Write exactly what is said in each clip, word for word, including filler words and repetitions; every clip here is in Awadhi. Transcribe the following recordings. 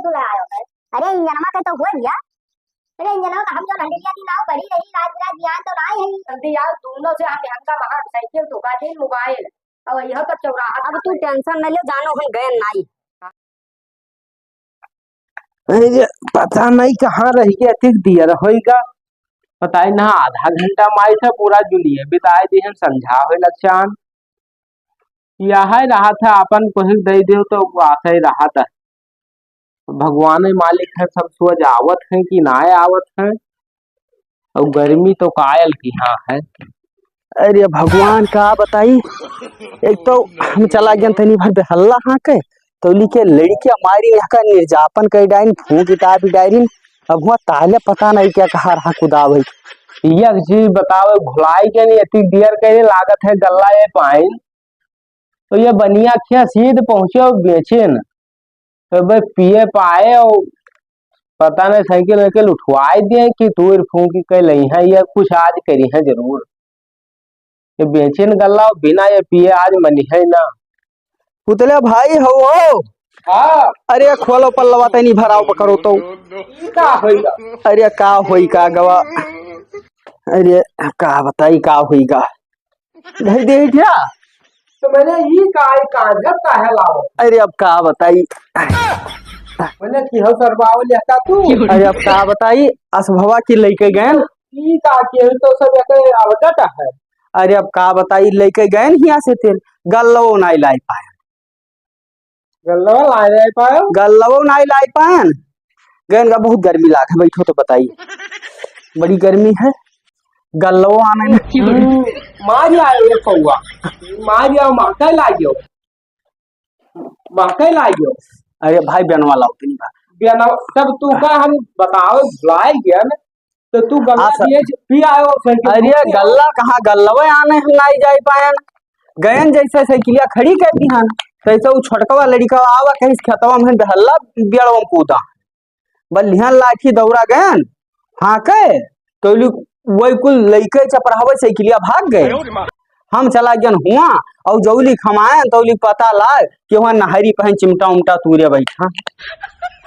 तू ले आयो है। अरे इंजनवा के तो हो गया। अरे इंजनवा का हम जो हंडलिया दी नाव बड़ी रही, रात रात ध्यान तो ना ही है। जल्दी यार, दोनों से हम हमका महान साइकिल तो का दिन मोबाइल, और यह तो चौराहा अब तू टेंशन न ले, जानो हम गए नाई। अरे, पता नहीं कहाँ रह गया, ठीक दिया रहोइगा। पता ही ना, आधा घंटा माई था, पूरा जुलिए बिताए दिहन, संझा होए लक्षान। यह रहा था, अपन कोई दे दियो तो वो आशा ही रहा था। भगवान ही मालिक है, सब सोच आवत है कि ना आवत है। और गर्मी तो कायल की हाँ है। अरे भगवान का बताई, एक तो हम चला गया तनी भर बेहल्ला हाँ के, तो ली के लड़किया मारी यहाँ का निर्जापन कर डाइन, फूंक इटा भी डाइन। अब हुआ ताले पता नहीं क्या कहा रहा कुदा भाई। एक चीज बताओ, भुलाई के नहीं, इतनी देर के लिए लागत है गल्ला ये पाइन, तो ये बनिया खिया सीध पहुंचे और बेचे न। तो भाई पिए पाए और पता नहीं साइकिल वाइकिल उठवाए दिए कि तूर फूंकी कह लई है, ये कुछ आज करी है जरूर। ये बेचे न गल्ला, बिना ये पिए आज मनी है ना। पुतले भाई हो, हो। हाँ। अरे खोलो पल्लवा तनी भराव पकड़ो तो। ई का होइगा? अरे का होई का गवा? अरे का बताई का होई का? धई दे क्या? तो मैंने ई का, ई कांधे काहे लावत? अरे अब का बताई? मैंने कि हो सरबावल या का तू? अरे अब का बताई, असभवा की लइके गएन। ई का के तो सब एक अवगत है। अरे अब का बताई, लइके गएन हियाँ से तेल, गल्लवो नाई लाई पाए। गल्लवा लाई लाई पाए? गल्लवो नाई लाई पाएन। गएन का बहुत गर्मी लाग है, बैठो तो बताई। बड़ी गर्मी है, गल्लवो आने में। हम्म, मार आयो ये पौआ। मार आयो, महकाई लाग्यो। महकाई लाग्यो। अरे भाई, बेनवा लाओ तनी भाई। बेनवा, तब तू का हम बताओ, भुलाए गया न, तो तू गल्ला अच्छा। दिए ज-, पी आयो, साइकिल अरे घूम के। गल्ला कहाँ, गल्लवे आने हम नाई जाई पाएन। गएन जैसे साइकिलिया खड़ी कर दिहन, तैसे उ छोटकवा लड़िका आवा कहीं खेतवा में बेहल्ला बेड़वा में कूदा। बल्लिहन लाठी दौड़ा गएन, हाँ के, तो ली वही कुल लइके चपरावे साइकिलिया भाग गए। हम चला गएन हुआ, और जौली खमाएन, तौली पता लाग कि वहाँ नहरी पहन चिमटा उमटा तूरे बैठा।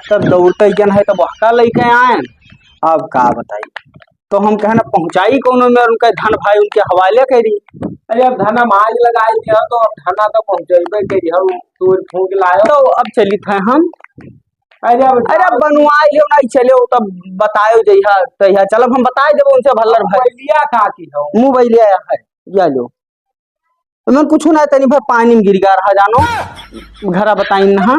तब दौड़ते गएन है, तब वहका लइके आएन। अब का बताई, तो हम कहना पहुँचाई कौनो में, उनका धन भाई उनके हवाले करी। अरे अब धन हम आग लगाई दिया, तो अब धना तो पहुँचेबे करी, हम तूर फूंक लायो। तो अब चलित है हम। अरे अब अरे अब बनवाए लियो, नहीं चले हो तब बतायो जइहा, तइहा चलब हम बताए देबो उनसे भल्लर भाई। मोबाइलिया का की हो? मोबाइलिया है, या लो। तो मैं कुछ ना, तनी भर पानी में गिर गया रहा जानो, घरा बताइन ना।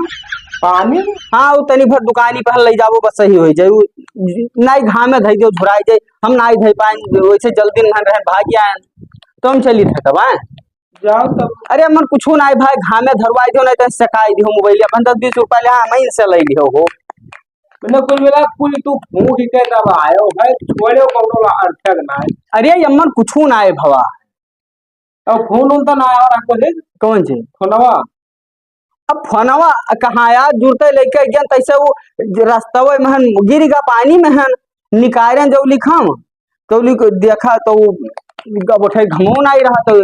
पानी? हाँ, वो तनी भर दुकानी पर ले जाबो, बस सही हो जाए। वो नाई घामे धई दो, झुराई जाए, हम नाई धई पाएन, वैसे जल्दी में रहन भाग आएन, तो हम चली थे तब आए। जाओ तब। अरे मन कुछ ना है भाई, घामे धरवाई दियो, नहीं तो सकाई दियो मोबाइल, अपन दस बीस रुपया ले, हाँ, मैं इनसे ले लियो हो। मैंने कुल मिला कुल तू फूंक के तब आयो है, छोड़ो कौनो ला अर्थक ना है। अरे अम्मन कुछ ना है भवा। अब फोन उन तो ना आया रहा कोई? कौन जी? फोनवा। अब फोनवा कहाँ यार, जुड़ते लेके गया, तैसे वो रस्तवे में हन, गिर गा पानी में हन, निकायरन जौली खाम, तौली को देखा तो वो ग-, उठे घमौन आई रहा, तो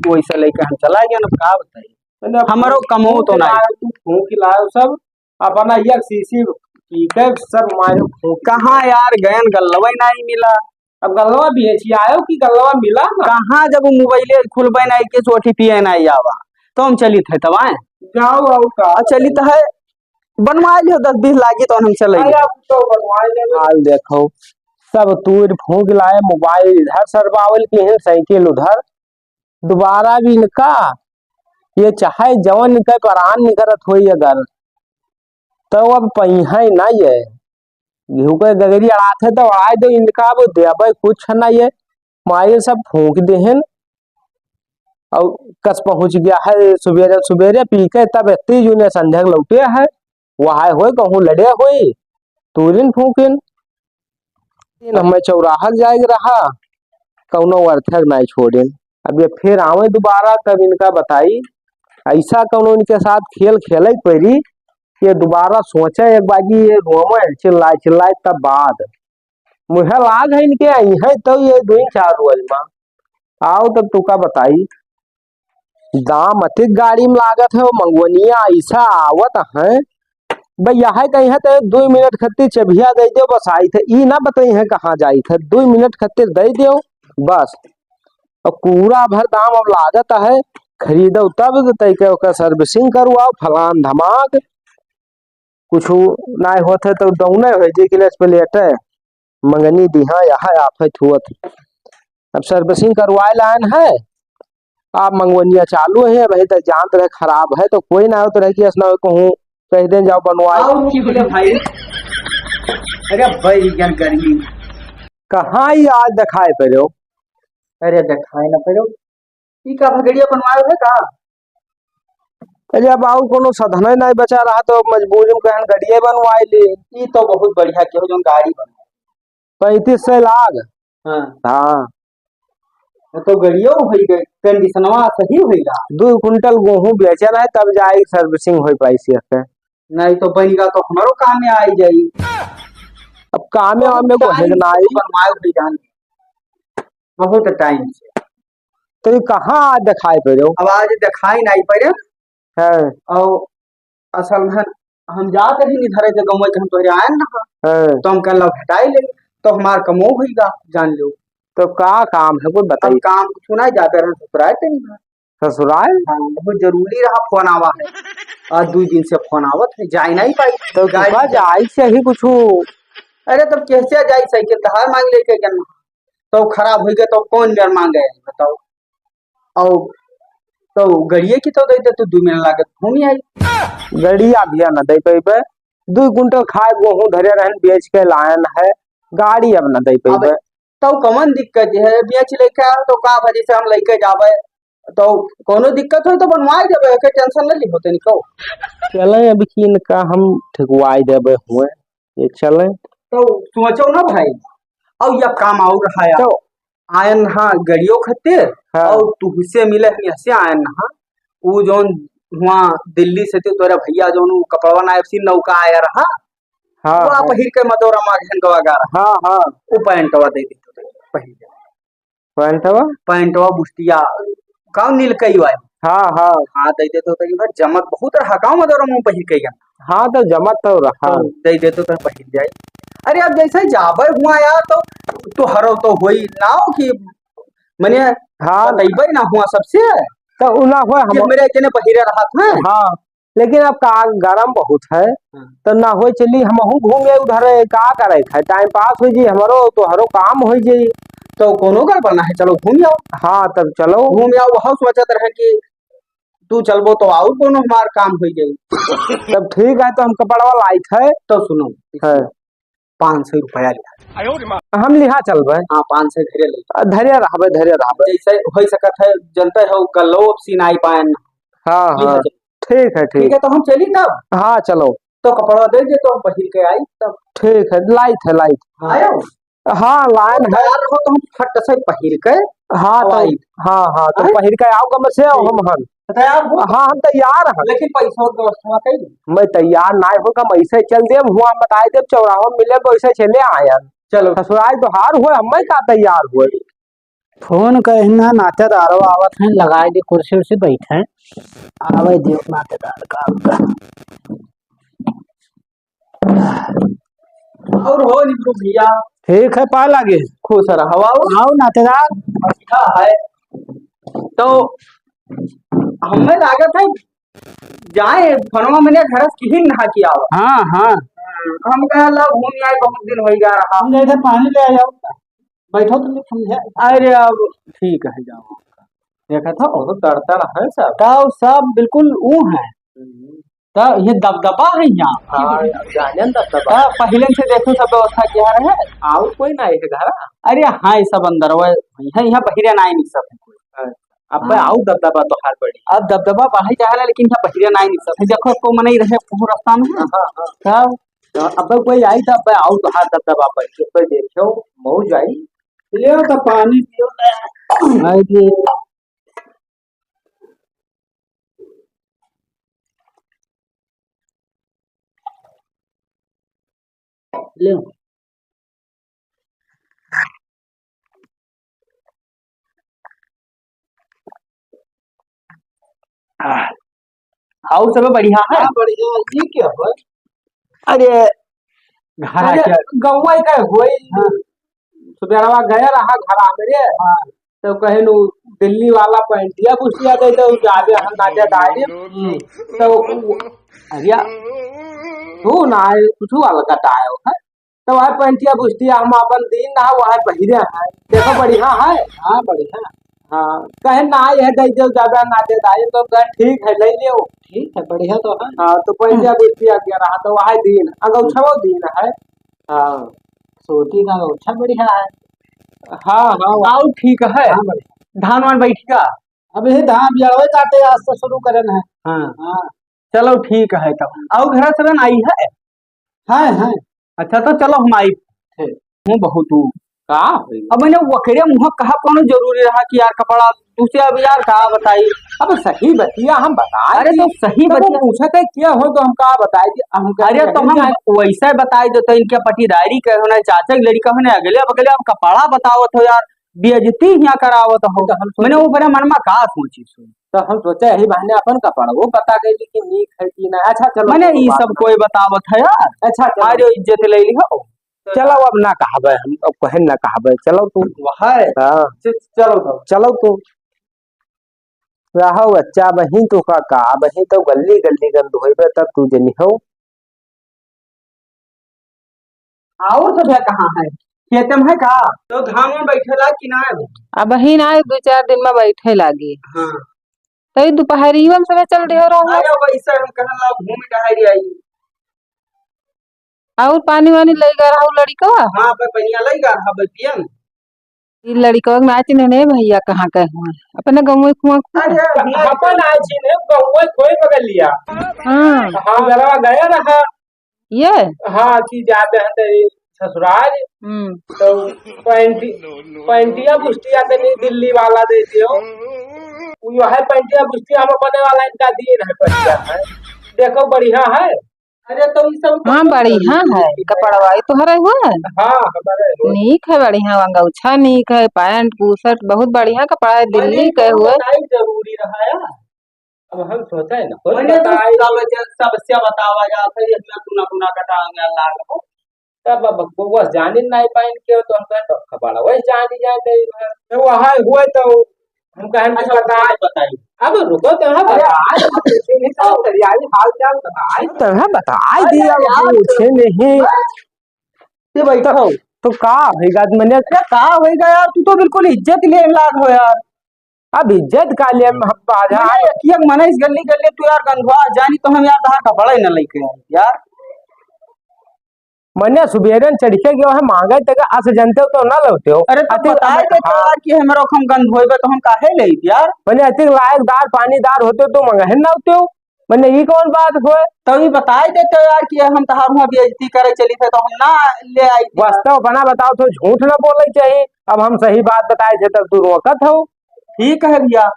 वैसे लेके हम चला गया, अब का बताई। मैंने हमरो फूंक कमो तो ना लायो, तू फूंक लायो सब, अपना ये सीसी की के सब मारो फूंक। कहाँ यार, गयन गल्लवा ही नहीं मिला। अब गल्लवा बेची आयो कि गल्लवा मिला ना? कहाँ, जब वो मोबाइले खुलबे नहीं के, चोटी पिए नहीं आवा, तो हम चलित है तब आए। जाओ, आओ का? आ, चलित है, बनवा लियो, दस बीस लागी तो हम चले। अरे, अब तो बनवा ले। हाल देखो, सब तूर फूंक लाए, मोबाइल इधर सरबावल की है, साइकिल उधर। दोबारा भी इनका, ये चाहे जवन इनका परान निकरत होई अगर, तो अब पहिया ही ना ये। गेहूं के गगरी अड़ात है तो अड़ाए दो, इनका अब देबे कुछ ना ये। मारे सब फूंक देहन। और कस पहुंच गया है सुबेरे सुबेरे पी के, तब इतनी जूने संध्या के लौटे है। वह होए कहूँ लड़े होई, तूरिन फूंकिन। दिन हमें चौराहा जाए के रहा, कौनो अर्थक नाई छोड़िन। अब ये फिर आवे दोबारा, तब इनका बताई, ऐसा कौनो इनके साथ खेल खेले पड़ी, ये दोबारा सोचे एक बाजी, ये रोवे चिल्लाए चिल्लाए, तब बाद मुहे लाग है इनके आई है, तो ये दो ही चार रोज में आओ, तब तुका बताई। दाम अधिक गाड़ी में लागत है, वो मंगवनिया ऐसा आवत है, भैया है कहीं है तो दो मिनट खातिर चबिया दे दो, बस आई थे, ई ना बताई है कहाँ जाई थे, दो मिनट खातिर दे दो बस। अब पूरा भर दाम अब लागत है, खरीदो तब तो तै के ओकर servicing करवाओ, फलान धमाक, कुछ ना होत है तो down हो जाए, clutch plate है, मंगनी दिहा, यहाँ आफत हुअत। अब servicing करवाए लायन है, आप मंगवनिया चालू है, अबही तक जानत रहे खराब है, तो कोई ना होत रहे कि ऐसा ना हो कहूँ कह दें जाओ बनवाए। और की बोले भाई? अरे भाई, क्या गर्मी। कहाँ ही आज दिखाए पड़ो? अरे दिखाए ना पड़ो। ई का भगड़िया बनवाए है का? अरे अब आऊ कोनो साधन नहीं बचा रहा, तो मजबूरी में कहन गड़िया बनवाए ले। ई तो बहुत बढ़िया केहू जौन गाड़ी बनवाए। पैंतीस सौ लाग। हाँ। हाँ। वो तो गड़ियो होई गई, कंडीशनवा सही होई गा। दो कुंटल गेहूं बेचल है, तब जाई servicing होई पाई सी के। नहीं तो बनिगा तो हमरो काम में आई जाई। अब काम में बहुत आवे को है time ना से आई। बनवाए हुई जान, बहुत time से। तो ये कहाँ आज दिखाई पड़ो? अब आज दिखाई नहीं पड़े। हाँ। और असल में हम जात रही इधर के गाँव के, हम तोहरे आयन ना, हाँ। तो हम कहला भेटाई ले, तो हमार कमो हुई गा, जान लो। तो का काम है, कोई बताई? अब काम कुछ नहीं, जाते रहे ससुराल तनी। ससुराल? हाँ, बहुत जरूरी रहा, फोन आवा है। आज दो दिन से फोन आवत है, जाए नहीं पाई। तो गाड़ी का जाए से ही कुछ। अरे, तब कैसे जाए, साइकिल तो हार मांग लेके गन, तो खराब हो गया, तो कौन गन मांगे, बताओ? और तो गड़िए की तो दे दे, तू दो महीना लागे घूमी आई। गड़िया भी ना दे पैबे, दो कुंटल खाए गेहूं धरे रहन, बेच के लायन है, गाड़ी अब ना दे अब पैबे। तो कौन दिक्कत है, बेच लेके आओ तो का भजी से हम लेके जावे, तो कोनो दिक्कत हो तो बनवाए देबे, के tension ले ली होते निको। चले अभी की इनका हम ठिकवाए देबे हुए, ये चले। तो सोचो ना भाई, और ये काम और रहा यार। तो आयन हाँ गड़ियो खते, हाँ। और तुहसे मिले हम ऐसे आयन हाँ, वो जौन हुआ दिल्ली से तो तोरा भैया जौन वो कपड़वा नायब सी नौका आया रहा, हाँ, वो आप हाँ। पहिर के मदोरा मार घन गवा गा रहा। हाँ, हाँ। वो पैंटवा दे दे तो पहिर के। पैंटवा? पैंटवा बुस्तिया, का नीलकई वाली। हाँ, हाँ। हाँ, दे दे तो तनी भर जमत बहुत रहा, का मदोरा मुंह पहिर के गन। हाँ, तो जमत तो रहा। तो दे दे तो तनी पहिर जाए। अरे, अब जैसे जाबे हुआ यार, तो तोहरो तो होई ना हो कि मने हाँ। बतैबे ना हुआ सबसे। तो उ ना होए कि हम हमरे जने पहिरे रहत हैं। हाँ, लेकिन अब का गरम बहुत है, हाँ। तो ना होए चली हमहू घूम आए उधर, का करे है, time pass हो जी, हमरो तोहरो काम हो जी। तो कोनो गड़बड़ ना है, चलो घूम आओ। हाँ, तब चलो। घूम आओ, वहाँ सोचत रहे कि तू चलबो तो और कोनो हमार काम हो जाई। तब ठीक है, तो हम कपड़वा लाइत है। तो सुनो, हाँ। पाँच सौ रुपया लिहा। हम लिहा चलबे। हाँ, पाँच सौ धरे ले। आ, धरे रहबे, धरे रहबे। जैसे हो सकत है, जनते हो, गल्लो अब सिनाई पायन। हाँ, लिहा हाँ। चल। ठीक है, ठीक। ठीक है, तो हम चली तब। हाँ, चलो। तो कपड़ा दे दे, तो हम पहिर के आई तब। ठीक है, लाइत है, लाइत। हाँ। आयो? हाँ, लायन है। तैयार रहो तो हम फट से पहिर के हाँ, तो, आई। हाँ, हाँ, तो हैं? पहिर के आओ कम से आओ ठीक। हम हन। तैयार हो? हाँ, हम तैयार हैं। लेकिन पैसा और व्यवस्था कई? मैं तैयार ना हो, हम ऐसे चल देब, हुआ हम बताए देब, चौराहा में मिले, वैसे चले आयन। चलो। ससुराल तो हार हुए, हम मैं का तैयार हुए। फोन कहना नातेदारो आवत हैं, लगाए दे कुर्सी उर्सी बैठे, आवे दियो नातेदार का। और हो निकलू भैया। ठीक है, पाए लागे। खुश रहो, आओ। आओ नातेदार। अच्छा है। तो हमें लागत है जाए फनवा मने घर से किहिन नहा के आओ। हाँ, हाँ। हम कहा ला घूम आए, बहुत दिन हो गया रहा। हम जैसे पानी ले आओ। बैठो तो समझे। अरे अब ठीक है, जाओ। देखा था, वो तो तड़तड़ है सब। तो सब बिल्कुल ऊ है। हम्म। तो ये दबदबा है यहाँ। हाँ, अब जाने न दबदबा। तो पहले से देखो सब व्यवस्था क्या है। और कोई ना है घर। अरे हाँ, ये सब अंदर वो है, यहाँ बहिरे ना ही सब है। हाँ। अब हाँ। आऊ दबदबा तो हार पड़ी। अब दबदबा बाहर जा रहा है, लेकिन यहाँ बहिरे ना ही सब है। देखो, को मनई रहे, वो रास्ता में है। हाँ, हाँ। तब तो अब कोई आई तो अब आऊ तो हार दबदबा पड़ी। अब देखो, मऊ जाई। ले तो पानी पियो। आई जी। ले। आह, और सब बढ़िया है? हाँ, बढ़िया है। ये क्या है? अरे, घर आ अरे, क्या? गौवा का होई। हाँ। सुबेरवा गया रहा घर आ मेरे। हाँ। तो कहे नु दिल्ली वाला पैंटिया बुस्टिया दे दो, जादे हम ना दे डाली। हम्म। तो वो, अरे, तू ना आए, कुछ अलग आयो है। तो वह पैंटिया बुस्टिया हम अपन दीन ना, वह पहिरे हैं। देखो, बढ़िया है। हाँ, बढ़िया। हाँ, कहे ना, यह दे दो, ज्यादा ना दे दाई, तो कहे, "ठीक है, ले लियो।" ठीक है, बढ़िया तो है। हाँ, तो पैंटिया बुस्टिया क्या रहा, तो वह दीन, अंगौछा वो दीन है। हाँ। सूती का अंगौछा बढ़िया है। हाँ, हाँ, वो ठीक है। हाँ, बढ़िया। धान वान बैठ गया? अब यही धान बियावे काटे आज से शुरू करे ना। हाँ। हाँ। चलो ठीक है तब। और घर से ना आई है? है, है। अच्छा तो चलो हम आई। ठीक। हूँ बहुत हूँ। का होई? अब मैंने वकरे मुँह कहा कौनो जरूरी रहा कि यार कपड़ा दूसरे, अब यार का बताई? अब सही बतिया हम बताए अरे दी। तो सही तब वो बतिया। पूछत है क्या हो तो हम का बताए दी, हम कहे अरे तो नहीं हम जाने। वैसे बताई देते, इनके पटीदारी के होना, चाचा के लड़का होने, अगले अब अगले आप कपड़ा बतावत हो यार, बेइज्जती यहाँ करावत हो। तो हम सोचे मैंने वो बड़ा मन में का सोची सो। तो हम सोचे यही बहाने अपन कपड़ा वो बता गए कि नीक है कि ना। अच्छा चलो, मैंने चलो, ई बात सब ना। कोई बतावत है यार। अच्छा चलो। अरे इज्जत ले ली हो। चलो अब ना कहबे हम, अब कहे ना कहबे, चलो तू। वह है। हाँ। च-, चलो तब। चलो तू। रहो बच्चा, बही तो का, का, बही तो गल्ली गल्ली गंद होइबे तब तू जनी हो। और सब है कहाँ है? खेते में है का? तो धान में बैठे ला कि ना? अब ही ना, दो चार दिन में बैठे लागी। हाँ। तो ई दोपहरिया में सब चल दियो रहो। अरे वैसे हम कहला घूम टहल आई। और पानी वानी लइगा रहा लड़िकवा? हाँ, पे पनिया लइगा रहा बतियन। ई लड़िकवा के नाच ने, ने भैया कहाँ के हुआ? अपने गाँव में कुआं, कुआं। अरे, अपन आज ही ने गाँव में कोई बगल लिया। हाँ। हाँ, घरवा गया रहा। ये? हाँ, कि जाते हैं तेरी ससुराल। हम्म। तो पैंटी-, पैंटिया बुस्टिया तनी दिल्ली वाला दे दियो। वो है पैंटिया बुस्टिया हम अपने वाला इनका दिए नहीं पैंटिया है। देखो बढ़िया है। अरे तो ई सब हाँ, बढ़िया है कपड़वा, ई तोहरे हुआ? हाँ, हमारे हुआ। नीक है, बढ़िया, अंगौछा नीक है, पैंट, बुशर्ट, बहुत बढ़िया कपड़ा है, दिल्ली के हुआ। बताई जरूरी रहा यार। अब हम सोचे न, खुद मने तो बताई। सब, सब से बतावा जात है, इतना कुना कुना कटा गया लाग हो। तब अब वो बस जानी नहीं पाइन के, तो हम कहे, "तो खबाड़ा वही जानी जाए, तो ये है।" तो वहाँ हुए तो हम कहे, "अच्छा, बताए।" बताई। अब रुको, तो हम अरे, बताए। आज हम पूछे नहीं, तो तैयारी हाल चाल बताए। तो हम बताए अरे, दिया, यार, पूछे नहीं। ये बैठा हो। तो का होइगा, मने अरे, का होइगा यार, तू तो बिल्कुल इज्जत लेन लाग हो यार। अब इज्जत का लिए हम बाजा मने एक, एक मने इस गली गली तू यार गंधवा जानी तो हम यार तहार कपड़ा ही न लेके आए यार। मने सुबेरे न चढ़ के गयो है मांगे तक अस जनते हो तो ना लौटे हो। अरे तो अति बताए अति देते हाँ। यार कि हमरा हम गंध होइबे तो हम काहे ले यार। मने अति लायकदार पानीदार होते तो मंगहे ना होते हो। मने ई कौन बात होए? तो ई बताए देते हो यार कि हम तहार हुआ बेइज्जती करे चली थे तो हम ना ले आई थी। वास्तव अपना बताओ तो झूठ ना बोले चाहिए। अब हम सही बात बताए थे तब तू रोकत हो। ठीक है भैया,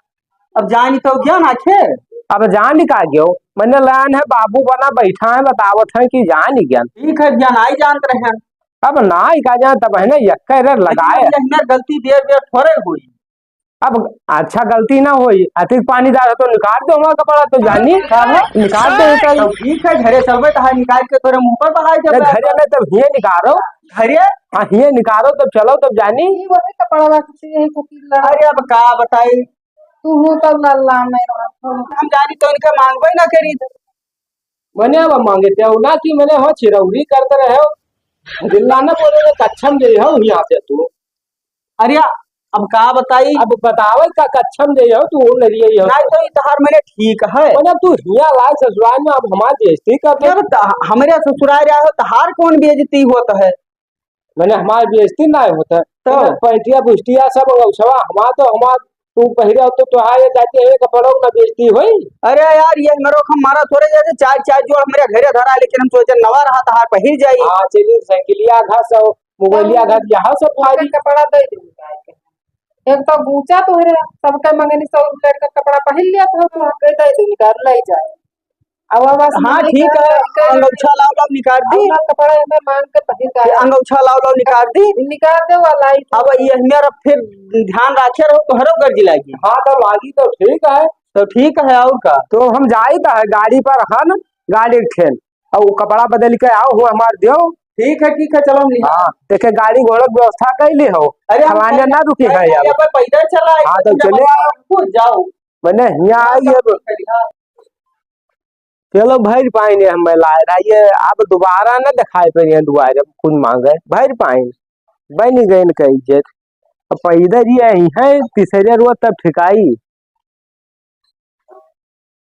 अब जानी तो ज्ञान आखे। अब जानी का गयो, मने लान है बाबू बना बैठा है, बतावत है कि जानी ज्ञान। ठीक है भैया, नाई जानत रहे हैं। अब नाई का जान तब है ना, यक्का रे लगाए। लेकिन अब यही में गलती देर देर थोड़े हुई। अब अच्छा गलती ना होई, अतिक पानी डालो तो निकाल दो हमारा कपड़ा तो जानी, का है? निकाल दो निकाल। तो ठीक है, घरे चलबे तो है निकाल के तोरे मुंह पर बहाई देबे। घरे में तब हिये निकालो। घरे? हाँ, हिये निकालो तब चलो तब जानी। ई वही कपड़ा रख से यही खातिर लड़ा। अरे अब का बताई? तू हूँ तब लल्ला नहीं रहा। हम जानी तो इनका मांगबे ना करी। मने अब मांगे ते ना कि मने हो चिरौरी करते रहे हो। दिल्ला ना बोले तो कच्छम दे हो यहाँ से तू। अरे अब का बताई? अब बतावे का कच्छम दे हो तू, वो लड़िए हो। नहीं तो इतहार मने ठीक है। मने तू हिया लाए ससुराल में अब हमार बेइज्जती करते। अब त-, हमरे ससुराल आए हो, तहार कौन बेइज्जती होत है? मने हमार बेइज्जती ना होत है। तो? मने पैंटिया बुस्टिया सब अंगौछवा हमार तो हमार तू पहिरे हो तो तोहार ये जाति है कपड़ों में बेइज्जती होई। अरे यार, ये हमरो हमारा थोड़े जैसे चार, चार जोड़ हमरे घरे धरा है, लेकिन हम सोचे नवा रहा तहार पहिर जाई। हाँ, चलिए साइकिलिया घास और मोबाइलिया घास यहाँ सब भारी। कपड़ा दे दे। एक तो गूंचा तोहरे, सबके मंगनी सब लड़का कपड़ा पहिर लिया तो हम के दे दे निकाल ले जाए। अब, अब बस हाँ, ठीक है, अंगौछा लाओ, लाओ, निकाल दी। अपना कपड़ा एमे मांग के पहिर के आया। अंगौछा लाओ, लाओ, निकाल दी। निकाल दे वाला ही। अब ये मेरा फिर ध्यान रखे रहो, तोहरो गर्जी लागी। हाँ, तो लागी तो ठीक है। तो ठीक है, और का? तो हम जाई तो है गाड़ी पर, हन गाड़ी ठेल। अब वो कपड़ा बदल के आओ, हुआ हमार देव। ठीक है, ठीक है, चलो हम लिहा। हाँ, देखे गाड़ी घोड़ा के व्यवस्था कैले हो। अरे हम फलाने ना रुके हैं यार। यहाँ पर पैदल चला है, हाँ, तो चले आओ। जाओ। मैंने यहाँ आई है। चलो भर पाइन, हम लाए रहा ये, अब दोबारा ना दिखाई पड़े दुआरे कुछ मांगे, भर पाइन, बन गए इनका इज्जत। अब पैदल ही आई है, तीसरे रोज तब ठिकाई।